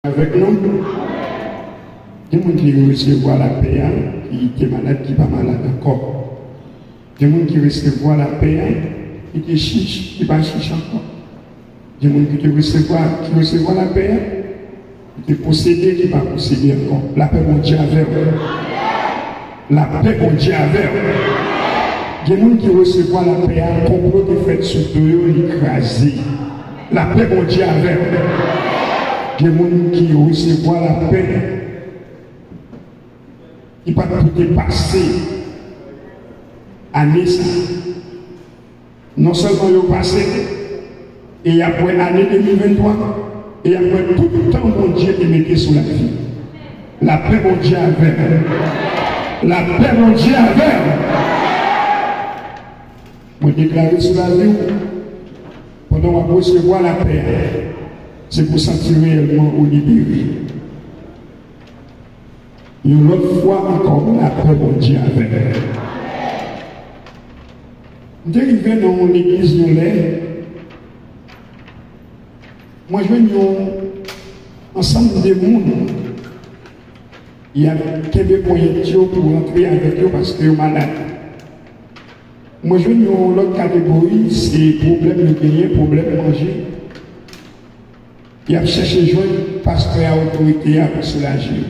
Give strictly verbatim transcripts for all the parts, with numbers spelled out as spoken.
Avèk nou. Gen moun ki resevwa lapè a, ki te malad, ki pa malad ankò. Gen moun ki resevwa lapè a, ki te chich, ki pa chich ankò. Gen moun ki te resevwa, ki resevwa lapè a, ki te posede, ki pa posede ankò. Lapè Bondye avè w. Lapè Bondye avè w. Gen moun ki resevwa lapè a, konplo te fèt sou do yo, li kraze. Lapè Bondye avè w. Gen moun ki resevwa lapè ki pa t pou te pase ane sa. Non sèlman yo pase, e y ap wè ane de mil venntwa, e y ap wè tout tan Bondye te mete sou lavi. Lapè Bondye avè w. Lapè Bondye avè w. Mwen deklare sou lavi w, pandan w ap resevwa lapè a, se pou w santi reyèlman ou libere. Yon lòt fwa ankò, lapè Bondye avè w. M te rive nan yon legliz yon lè, mwen jwenn yon ansanm de moun, y ap kenbe ponyèt yo pou rantre avèk yo paske yo malad. Mwen jwenn yon lòt kategori, se pwoblèm yo genyen, pwoblèm manje. Y ap chèche jwenn pastè a, otorite a pou soulaje yo.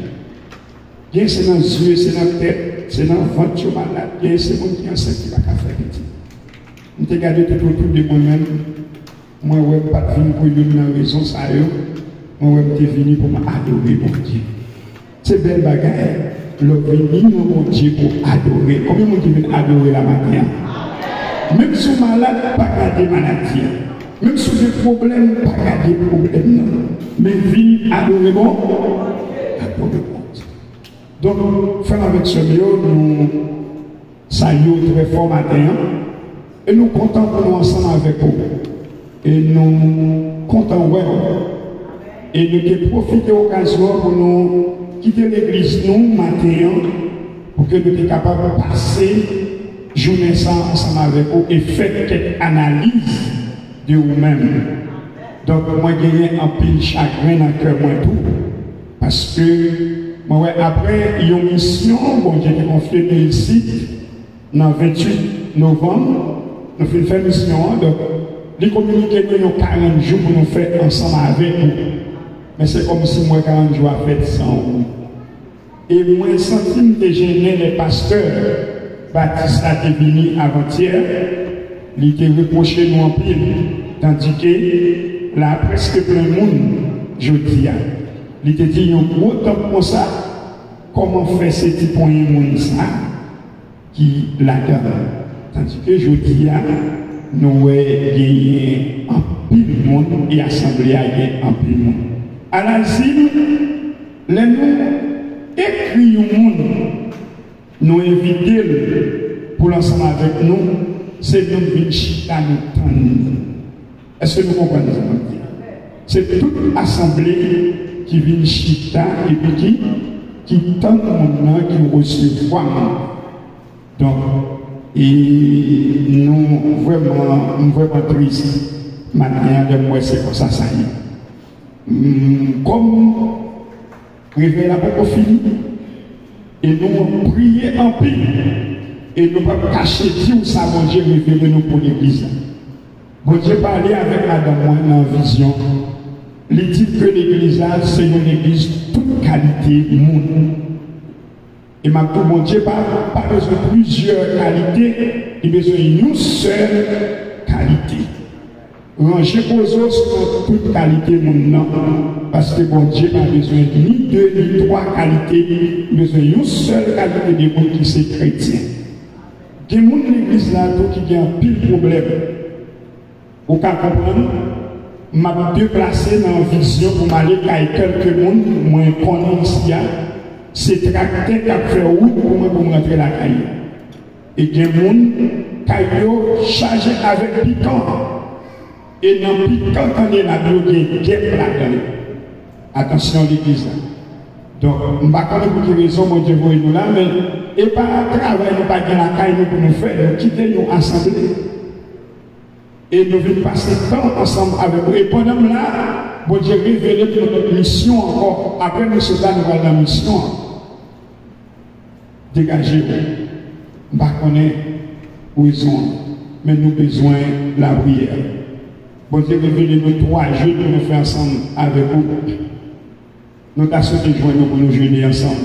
Gen se nan zye, se nan tèt, se nan vant yo malad. Gen se moun ki ansent ki pa ka fè pitit. M te gade tout otou de mwen menm, mwen wè m pa t vin pou youn nan rezon sa yo. Mwen wè m te vini pou m adore Bondye. Se bèl bagay lè w vini nan Bondye pou adore. Konbyen moun ki vin adore la maten an? Menm si w malad, pa gade maladi a. Menm si w gen pwoblèm, pa gade pwoblèm nan. Men vin adore Bon, adore Bondye. Donk, frè m avèk sè m yo, nou salye w trè fò maten an. E nou kontan pou nou ansanm avèk ou. E nou kontan wè w. E nou te pwofite okazyon an pou nou kite legliz nou maten an, pou ke nou te kapab pase jounen sa ansanm avèk ou e fè kèk analiz de ou menm. Donk, mwen genyen anpil chagren nan kè mwen tou, paske mwen wè apre yon misyon Bondye te konfye nou isit, nan venntuit novanm, nou fin fè misyon an, donk, li kominike nou yon karant jou pou nou fè ansanm avèk ou. Men se kòmsi m wè karant jou a fèt san ou. E mwen santi m te jennen lè pastè Batis la te vini avantyè, li te repwoche nou anpil, tandike la prèske plen moun jodi a. Li te di yon gwo tanp konsa, kòman fè se ti ponyen moun sa ki ladan l. Tandike jodi a, nou wè genyen anpil moun e asanble a gen anpil moun. Alazim, lè nou ekri yon moun, nou envite l pou l ansanm avèk nou, se nou vin chita, nou tann li. Èske nou konprann sa m ap di a? Se tout asanble ki vin chita epi ki, ki tann moun nan, ki resevwa moun nan. Donk, e nou vrèman, m vrèman tris maten an lè m wè se konsa sa ye. M, kòm revèy la poko fini, e nou priye anpil, e nou p ap kache di w sa Bondye revele nou pou legliz la. Bondye pale avèk madanm mwen nan vizyon. Li di ke legliz la se yon legliz tout kalite moun. E m ap di w, Bondye pa, pa bezwen plizyè kalite, li bezwen yon sèl kalite. Ranje koze w sou tout kalite moun nan, paske Bondye pa bezwen ni de, ni twa kalite, li bezwen yon sèl kalite de moun ki se kretyen. Gen moun legliz la tou ki gen anpil pwoblèm. Ou ka konprann, m ap deplase nan vizyon pou m ale kay kèlke moun mwen konnen isi a. Se traktè k ap fè wout pou mwen pou m rantre lakay yo. E gen moun, kay yo chaje avèk pikan. E nan pikan kannelab yo gen gèp ladan yo. Atansyon legliz la. Donk, m pa konnen pou ki rezon Bondye voye nou la, men e pa travay nou pa gen lakay nou pou nou fè, nou kite yon asanble. E nou vin pase tan ansanm avèk ou. E pandan m la, Bondye revele pou nou lòt misyon ankò. Apre nou sot la, nou pral nan misyon an. Degaje w. M pa konnen rezon an, men nou bezwen lapriyè. Bondye revele nou twa jèn pou nou fè ansanm avèk ou. Nou ta swete jwenn nou pou nou jene ansanm.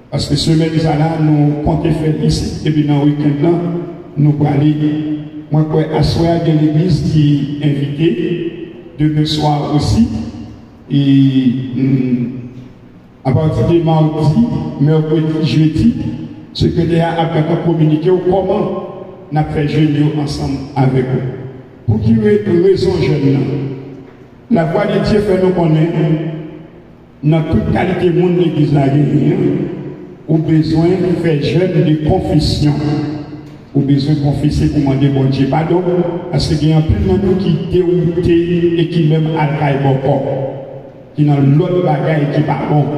Paske semèn sa la, nou konte fè l isit, epi nan wikenn nan, nou prale. Mwen kwè aswè a gen legliz ki envite, demen swa osi. E, hmm, apati de madi, mèkredi, jedi, sekretè a ap gentan kominike w kòman n ap fè jene yo ansanm avèk ou. Pou ki re-, rezon jèn nan? Lavwadedye fè nou konnen, nan tout kalite moun legliz la genyen an, ou bezwen fè jèn de konfesyon. Ou bezwen konfese pou mande Bondye padon, paske gen anpil nan nou ki dewoute e ki menm al kay bòkò, ki nan lòt bagay ki pa bon.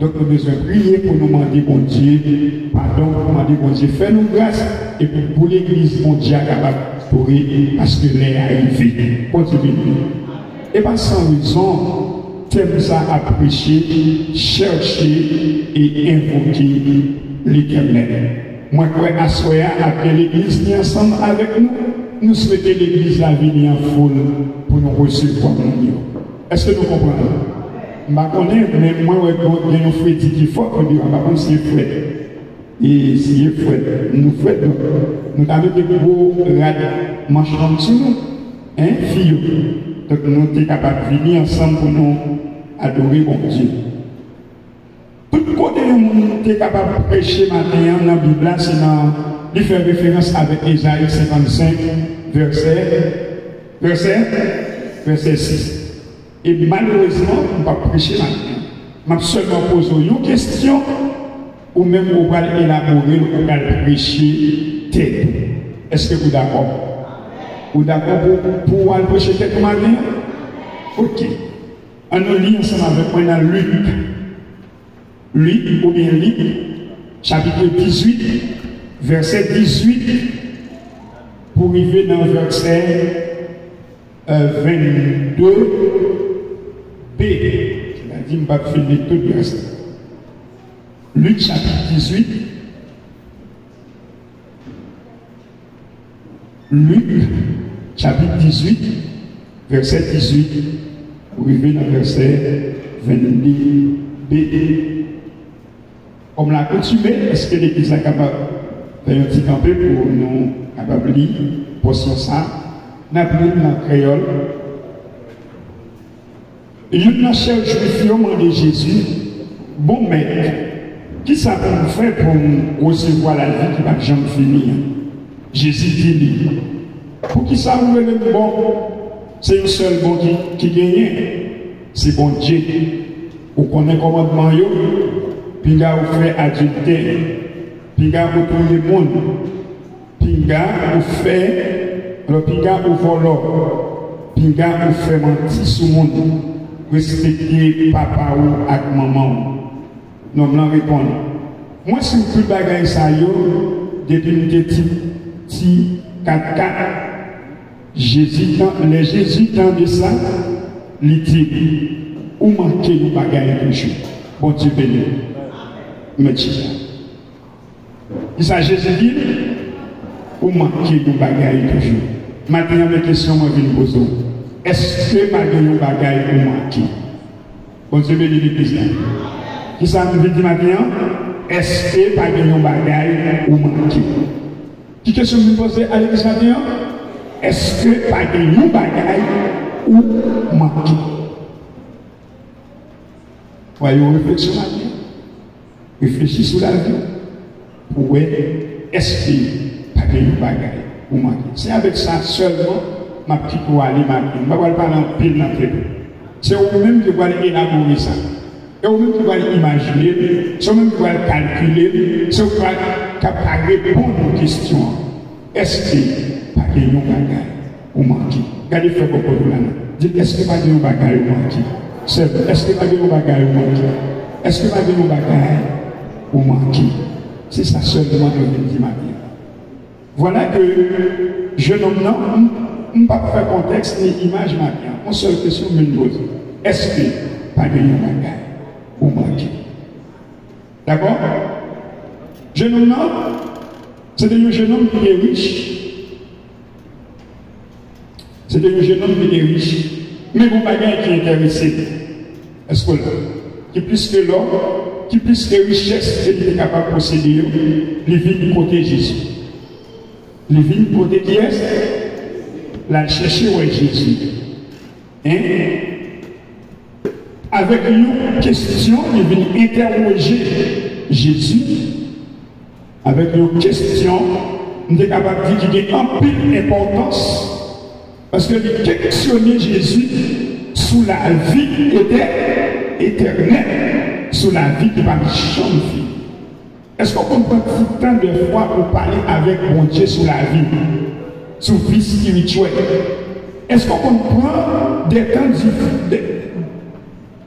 Donk, nou bezwen priye pou nou mande Bondye padon, pou mande Bondye fè nou gras, e pou, pou legliz Bondye a kapab adore, paske lè a rive. Bondye beni nou. E pa san rezon, tèm sa ap preche, chèche e envoke Letènèl. Mwen kwè aswè a, apre legliz li ansanm avèk nou, nou swete legliz la vini an foul pou nou resevwa moun yo. Èske nou konprann? M pa konnen, men mwen wè gen, gen yon fredi ki fò, fredi a, m pa konn si e frèt. E si e frèt, nou frèt, donk, nou ta mete gwo rad manch long sou nou, en, fi yo. Donk, nou te kapab vini ansanm pou nou adore Bondye. Tout kote yon moun te kapab preche maten an nan Bib la, se nan, li fè referans avèk Ezayi senkannsenk, vèsè, vèsè, vèsè sis. E malerezman, m p ap preche maten an. M ap sèlman poze w yon kesyon, ou menm ou pral elabore l, ou pral preche tèt ou. Èske ou dakò? Ou dakò pou, pou w al preche tèt ou maten an? Oke. Ann nou li ansanm avèk mwen nan Lik. Lik, oubyen Lik, chapit dizuit, vèsè dizuit, pou rive nan vèsè, euh, vennde B. Sètadi, m p ap fin li tout vèsè. Lik, chapit dizuit, Lik, chapit dizuit, vèsè dizuit, pou rive nan vèsè vennde B. Kòm lakoutume, èske legliz la kapab fè yon ti kanpe pou nou kapab li pòsyon sa a? N ap li l nan kreyòl. Youn nan chèf Jwif yo mande Jezi, "Bon Mèt, ki sa pou m fè pou m resevwa lavi ki p ap janm fini an?" Jezi di li, "Poukisa ou rele m bon? Se yon sèl bon ki, ki genyen, se Bondye. Ou konnen kòmandman yo, pinga ou fè adiltè, pinga ou touye moun, pinga ou fè, alò, pinga ou vòlò, pinga ou fè manti sou moun, respekte papa w ak manman w." Nonm lan reponn, "Mwen swiv tout bagay sa yo depi m te ti, ti katkat." Jezi tan-, lè Jezi tande sa, li di, "Ou manke yon bagay toujou." Bondye beni w. Mèt chita. Kisa Jezi di? Ou manke yon bagay toujou. Maten an, men kesyon mwen vin poze w. Èske pa gen yon bagay ou manke? Bondye beni legliz la. Kisa m vin di maten an? Èske pa gen yon bagay ou manke? Ki kesyon m vin poze a legliz maten an? Èske pa gen yon bagay ou manke? Fè yon refleksyon maten an. Reflechi sou lavi w pou w wè èske pa gen yon bagay ou manke. Se avèk sa sèlman m ap kite w ale maten. M pa pral pale anpil nan tèt ou. Se ou menm ki pral elabore sa. E ou menm ki pral imajine l. Se ou menm ki pral kalkile l. Se ou k pral ka, ka reponn yon kesyon an. Èske pa gen yon bagay ou manke? Gade frè bò kote w la, non. Di l, "Èske pa gen yon bagay ou manke?" Sè, "Èske pa gen yon bagay ou manke? Èske pa gen yon bagay ou manke?" Se sa sèlman nou vin di maten an. Vwala ke, jennonm nan, m, m p ap fè kontèks ni imaj maten an. Yon sèl kesyon m vin poze. Èske pa gen yon bagay ou manke? Dakò? Jennonm nan, se te yon jennonm ki te rich. Se te yon jennonm ki te rich. Men gon bagay ki enterese l. Èske w la? Ki plis ke lò, ki plis ke richès ke li te kapab posede yo, li vin kote Jezi. Li vin kote kiyès? L al chèche wè Jezi. Hein? Avèk yon kesyon, li vin entèwoje Jezi. Avèk yon kesyon, m te kapab di ki gen anpil enpòtans, paske li kesyone Jezi sou lavi etè-, etènèl, sou lavi ki p ap janm fini. Èske w konn pran ti tan dèfwa pou w pale avèk Bondye sou lavi w, sou vi espirityèl? Èske w konn pran de tan di, de,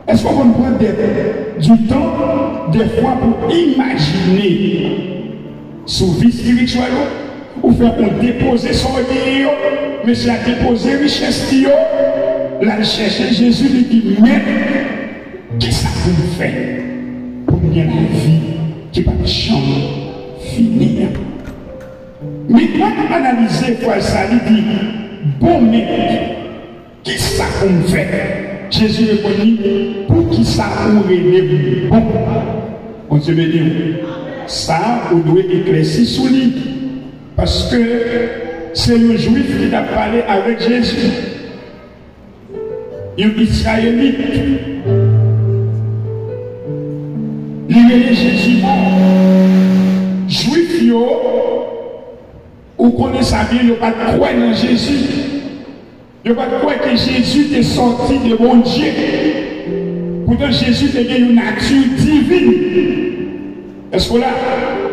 èske w konn pran de, di tan dèfwa pou w imajine sou vi espirityèl ou? Ou fè yon depoze sa w genyen yo, mesye a depoze richès li yo, l al chèche Jezi, li di, Mèt, kisa pou m fè pou m gen lavi ki p ap janm fini an? Men lè n analize frè sa, li di, Bon Mèt, kisa pou m fè? Jezi reponn li, Poukisa ou rele m bon? Bondye beni w. Sa a, ou dwe eklèsi sou li. Paske se yon Jwif ki t ap pale avèk Jezi. Yon Izrayelit. Li rele Jezi bon. Jwif yo, ou konnen sa byen, yo pa t kwè nan Jezi. Yo pa t kwè ke Jezi te sòti de Bondye. Poutan, Jezi te gen yon nati divin. Èske w la?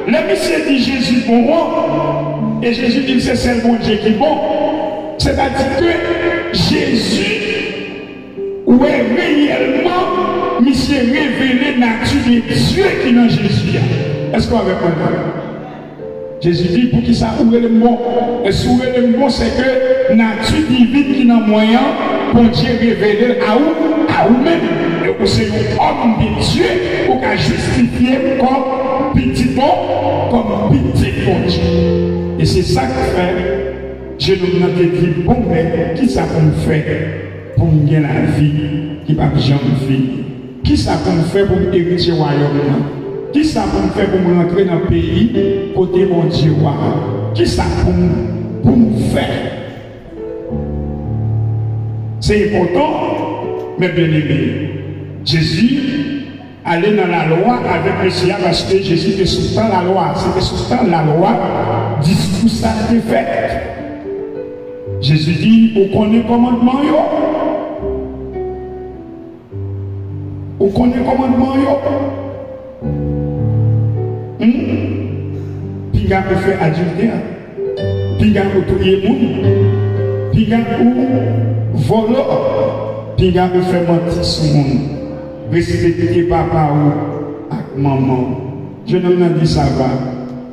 Lè misye di Jezi bon an, e Jezi di l se sèl Bondye ki bon, sètadi ke Jezi wè reyèlman misye revele nati de Dye ki nan Jezi a. Èske w avèk mwen? Jezi di, Poukisa ou rele m bon? E si w rele m bon, se ke nati divin ki nan mwen an, Bondye revele l a ou, a ou menm. E ou se yon òm de Dye, ou ka jistifye m kòm pitit bon, kòm pitit Bondye. E se sa k fè jennonm nan te di, Bon, men, kisa pou m fè pou m gen lavi ki p ap janm fini? Kisa pou m fè pou m eritye wayòm nan? Kisa pou m fè pou m rantre nan peyi kote Bondye wa? Kisa pou m, pou m fè? Se enpòtan, men byeneme, Jezi ale nan lalwa avèk mesye a, paske Jezi te sou tan lalwa. Se te sou tan lalwa diskou sa a te fèt. Jezi di, Ou konnen kòmandman yo? Ou konnen kòmandman yo? Hmm? Pinga ou fè adiltè. Pinga ou touye moun. Pinga ou vòlò. Pinga ou fè manti sou moun. Respekte papa ou ak manman w. Jennonm nan di, Sa va.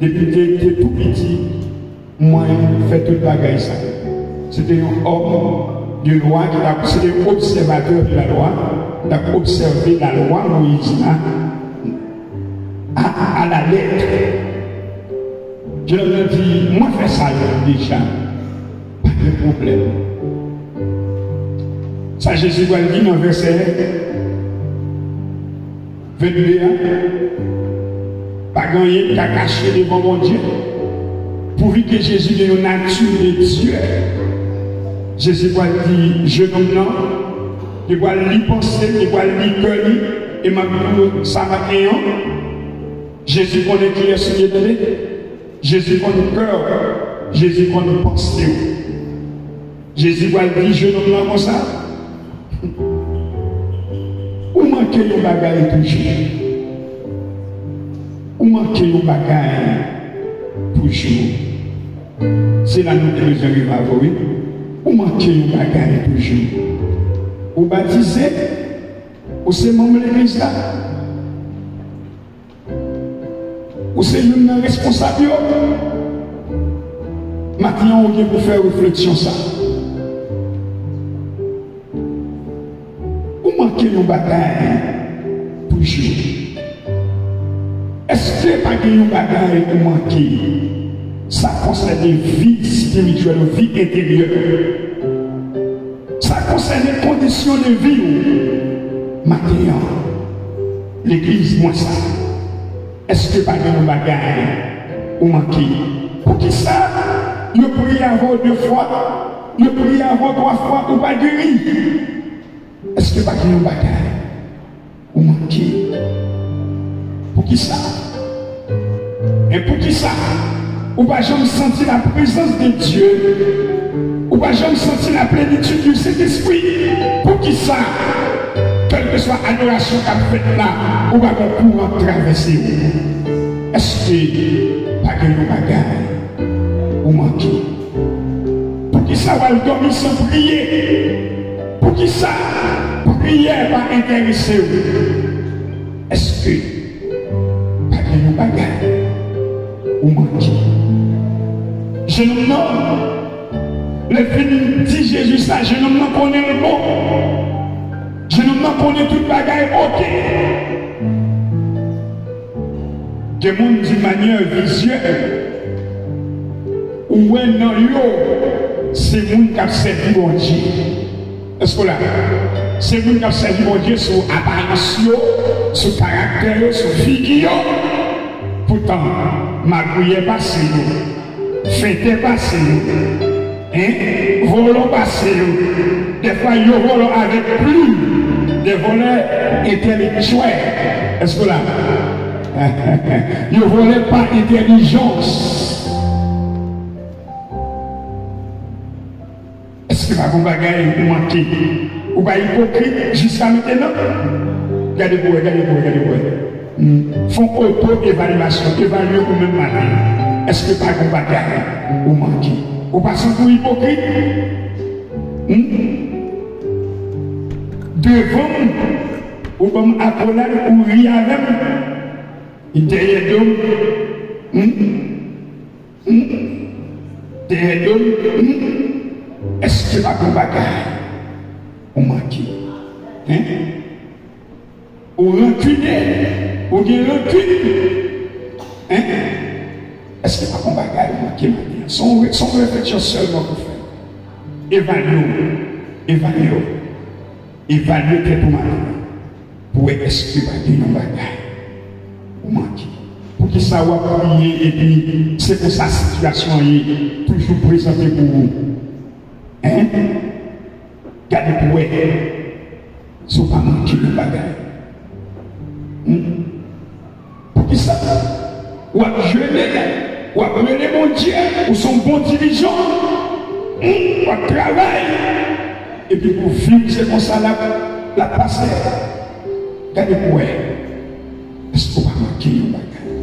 Depi m te, te tou piti, mwen fè tout bagay sa yo. Se te yon òm de lwa ki t ap, se te yon obsèvatè de la lwa, ki t ap obsève lalwa Moyiz la a, a la lèt. Jennonm nan di, Mwen fè sa yo deja, pa gen pwoblèm. Sa Jezi pral di nan vèsè vennde a, pa gen anyen ki ka kache devan Bondye. Pouvi ke Jezi gen yon nati de Dye, Jezi pral di jennonm nan, li pral li panse, li pral li kè li, e m ap di w sa maten an, Jezi konnen kiyès ou ye, tande. Jezi konn kè w, Jezi konn panse w. Jezi pral di jennonm nan konsa, Ou manke yon bagay toujou. Ou manke yon bagay toujou. Se la nou te bezwen rive avè w, wi. Ou manke yon bagay toujou. Ou batize, ou se manm legliz la. Ou se youn nan responsab yo. Maten an, ou gen pou fè refleksyon sa. Ou yon bagay toujou? Èske pa gen yon bagay ou manke? Sa konsène vi espirityèl ou, vi enteryè. Sa konsène kondisyon de vi w. Maten an, legliz, mwen sa. Èske pa gen yon bagay ou manke? Poukisa yo priye avè w de fwa, yo priye avè w twa fwa, ou pa geri? Èske pa gen yon bagay ou manke? Poukisa? E poukisa ou pa janm santi la prezans de Dye? Ou pa janm santi la plenitid du Sentespri? Poukisa, kèlkeswa adorasyon k ap fèt la, ou pa gen kouran k travèse w? Èske pa gen yon bagay ou manke? Poukisa w al dòmi san priye? Poukisa priyè pa enterese w? Èske pa gen yon bagay ou manke? Jenòm nan, lè l fin di Jezi sa, jenòm nan konnen l bon. Jenòm nan konnen tout bagay oke. Gen moun, d'une manière visuelle, ou wè nan yo, se moun k ap sèvi Bondye. Èske w la? Se moun k ap sèvi Bondye sou aparans yo, sou karaktè yo, sou figi yo. Poutan, magouyè pase yo, fentè pase yo, en, vòlò pase yo. Dèfwa, yo vòlò avèk plim, de vòlè entelektyèl. Èske w la? Yo vòlè pa entèlijans. Èske pa gon bagay ou manke? Ou pa ipokrit jiska mentenan? Gade pou wè, gade pou wè, gade pou wè. Hmm. Fè yon oto evalyasyon, evalye ou menm maten. Èske pa gon bagay ou manke? Ou pa santi w ipokrit? Hmm? Devan m, ou ban m akolad, ou ri avè m. Dèyè do m, hmm? Hmm? Dèyè do m, hmm? Èske pa gon bagay ou manke? Hein? Ou rankinen, ou gen rankin. Hein? Èske pa gon bagay ou manke maten an? Se yon re-, se yon refleksyon sèlman pou fè. Evalye w. Evalye w. Evalye tèt ou maten an pou wè èske pa gen yon bagay ou manke. Poukisa w ap priye epi se konsa sitiyasyon an ye, toujou prezante pou ou? Hein? Gade pou wè si w pa manke yon bagay. Hmm? Poukisa w ap jene, w ap rele Bondye, ou se yon bon dirijan, hmm, w ap travay, epi pou vi w se konsa l ap, l ap pase? Gade pou wè, èske w pa manke yon bagay?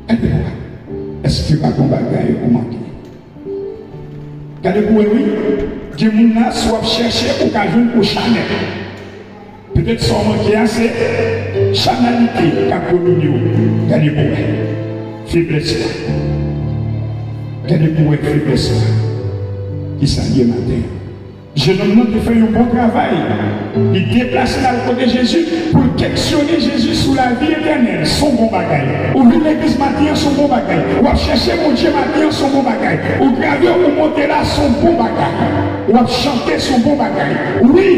Gade pou wè, èske pa gon bagay ou manke? Gade pou wè wi, gen moun la, si w ap chèche, ou ka jwenn ou chanèl. Petèt sa w manke a, se chanalite k ap domine w. Gade pou wè feblès la. Gade pou wè feblès la. Kisa l ye maten an? Jenòm nan te fè yon bon travay. Li deplase l al kote Jezi pou l keksyone Jezi sou lavi etènèl. Se yon bon bagay. Ou vin legliz maten an, se yon bon bagay. W ap chèche Bondye maten an, se yon bon bagay. Ou grave, ou monte la, se yon bon bagay. W ap chante, se yon bon bagay. Wi,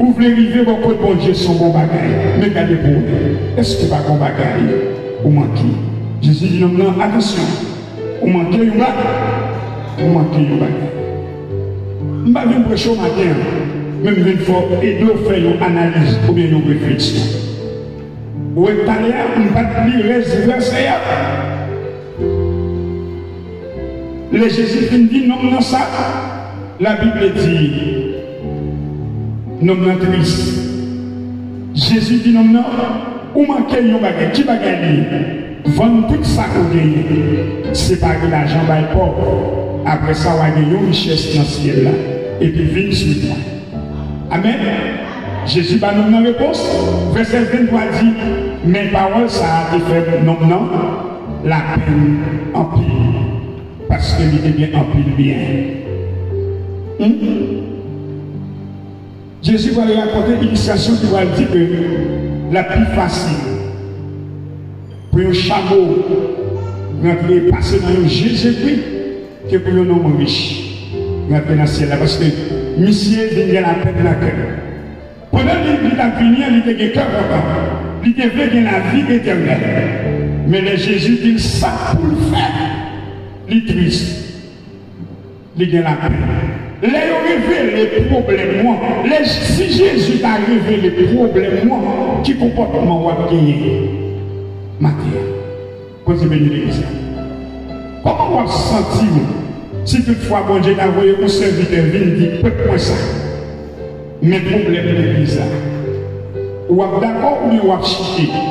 ou vle rive bò kot Bondye, se yon bon bagay. Men gade pou w, èske pa gon bagay ou manke? Jezi di nonm nan, atansyon. Ou manke yon ba-, ou manke yon bagay. M pa vin preche w maten an, men m vin fè w, ede w fè yon analiz oubyen yon refleksyon. Ou wè talè a, m pa t li rès vèsè a. Lè Jezi fin di nonm nan sa, Labib di, nonm nan tris. Jezi di nonm nan, ou manke yon bagay. Ki bagay li ye? Vann tout sa ou genyen, separe lajan bay pòv. Apre sa, w a gen yon richès nan syèl la. Epi vin suiv mwen. Amèn. Jezi ba nonm nan repons. Vèsè venntwa di, men pawòl sa a te fè nonm nan lapenn anpil, paske li te gen anpil byen. Hmm? Jezi pral rakonte ilistrasyon ki pral di ke l ap pi fasil pou yon chamo rantre, pase nan yon je Jezikri ke pou yon nonm rich rantre nan syèl la, paske misye vin gen lapenn nan kè l. Pandan li, li t ap vini an, li te gen kè kontan. Li te vle gen lavi etènèl. Men lè Jezi di l sa pou l fè, li tris. Li gen lapenn. Lè yo revele pwoblèm ou an, lè, si Jezi ta revele pwoblèm ou an, ki konpòtman w ap genyen maten an? Bondye beni legliz la. Kòman w ap santi w si toutfwa Bondye ta voye yon sèvitè vin di pèp mwen sa? Men pwoblèm legliz la. W ap dakò oubyen w ap chite?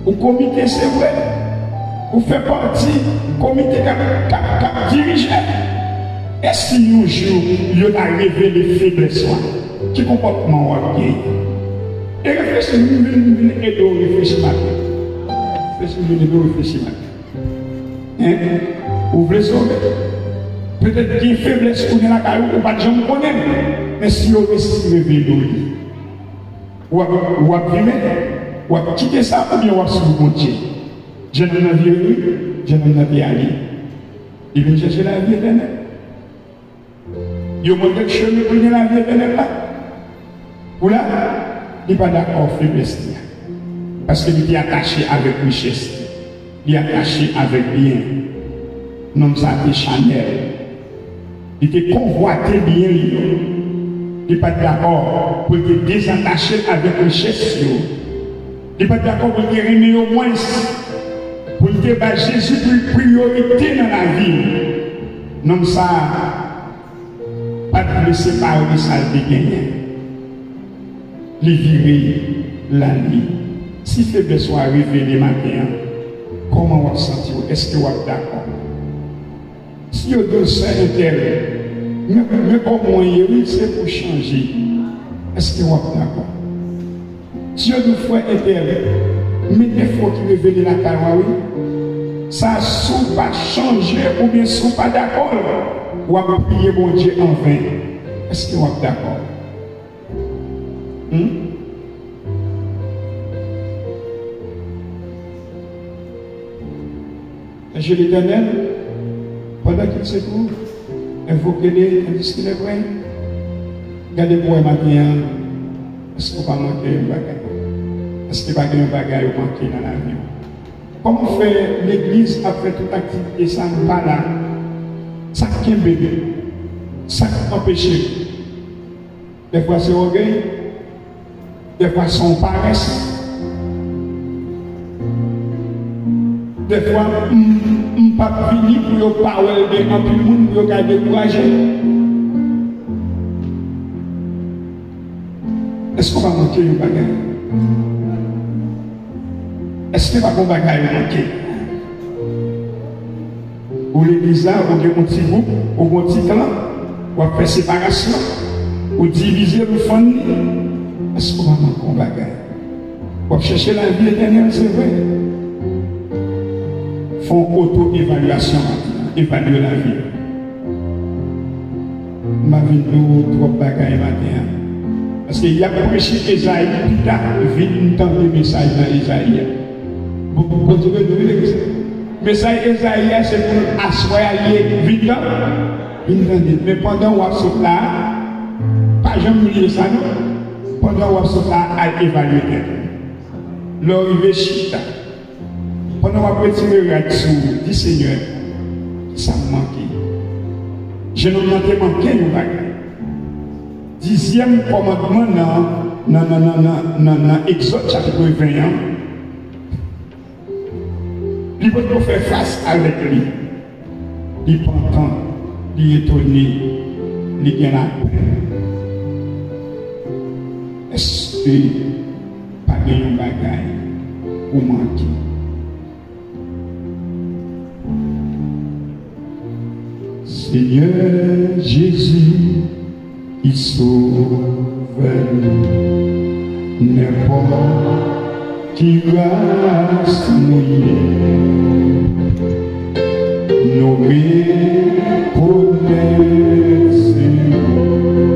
Ou komite, se vre. Ou fè pati komite k ap, k ap, k ap dirije. E si yon jou yo ta revele feblès ou a, ki konpòtman w ap genyen? E reflechi, m vin, m vin ede w reflechi maten. Reflechi, m vin ede w reflechi maten. Hein? Ou vle sove? Petèt gen feblès ou gen lakay ou, ou pa t janm konnen l. Men si yo resi revele w li, w ap, w ap vimen? W ap kite sa oubyen w ap swiv Bondye? Jennonm nan vire, wi. Jennonm nan te ale. Li vin chèche lavi etènèl. Yo montre l chemen pou l gen lavi etènèl la. Pou la, li pa dakò feblès li a. Paske li te atache avèk richès li. Li atache avèk byen. Nonm sa te chanèl. Li te konvwate byen li yo. Li pa t dakò pou l te dezatache l avèk richès yo. Li pa t dakò pou l te renmen yo mwens. Pou l te ba Jezi pri-, priyorite nan lavi l. Nonm sa a pa t vle separe de sa l te genyen. Li vire, l ale. Si feblès ou a revele maten an, kòman w ap santi w? Èske w ap dakò? Si yo di w sè entèl, men, men kòman w ye, wi, se pou chanje. Èske w ap dakò? Si yo di w frè entèl, men defo ki revele lakay ou a, wi. Sa, si w pa chanje oubyen si w pa dakò l, w ap priye Bondye anven. Èske w ap dakò? Hmm? Chèche Letènèl pandan ke l se tou, envoke li tandis ke l e pre. Gade pou w wè maten an, èske w pa manke yon bagay? Èske pa gen yon bagay ou manke nan lavi w? Kòman fè legliz ap fè tout aktivite sa, nou pa la? Sa k kenbe nou? Sa k anpeche nou? Dèfwa se ògèy. Dèfwa se yon parès. Dèfwa, m, m p ap vini pou yo pa wè l gen anpil moun, pou yo ka dekouraje. Èske w pa manke yon bagay? Èske pa gon bagay ou manke? Ou legliz la, ou gen yon ti gwoup, ou gen yon ti klan, w ap fè separasyon, ou divize l, ou fann li. Èske w pa manke yon bagay? W ap chèche lavi etènèl, se vre. Fè yon oto-evalyasyon maten an, evalye lavi w. M ap vin di w twòp bagay maten an. Paske y ap preche Ezayi, pita, vin tande mesaj nan Ezayi a. Bon, bon, Bondye beni w, wi, legliz. Mesaj Ezayi a, se pou aswè a l ye, vin tande. Vin tande. Men pandan w ap sot la, pa janm bliye sa, non. Pandan w ap sot la, al evalye tèt ou. Lè w rive chita, pandan w ap retire rad sou ou, di, Senyè, kisa m manke? Jennonm nan te manke yon bagay. Dizyèm kòmandman nan, nan, nan Egzòd chapit ven an, li potko fè fas avèk li. Li pantan, li etone, li gen lapenn. Èske pa gen yon bagay ou manke? Senyè Jezi, ki sovè nou. Nenpòt ki ras nou ye, nou rekonèt se ou.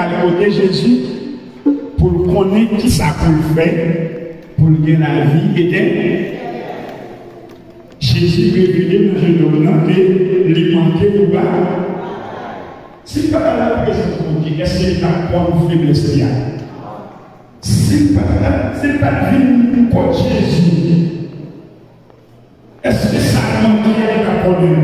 Al kote Jezi pou l konnen ki sa pou l fè pou l gen lavi etènèl. Jezi revele nan jenòm nan ke li manke pou bagay. Si l pa t al nan prezans Bondye, èske li t ap konn feblès li a? Si l pa t al, si l pa t vin kot Jezi, èske sa l manke a li t ap konnen?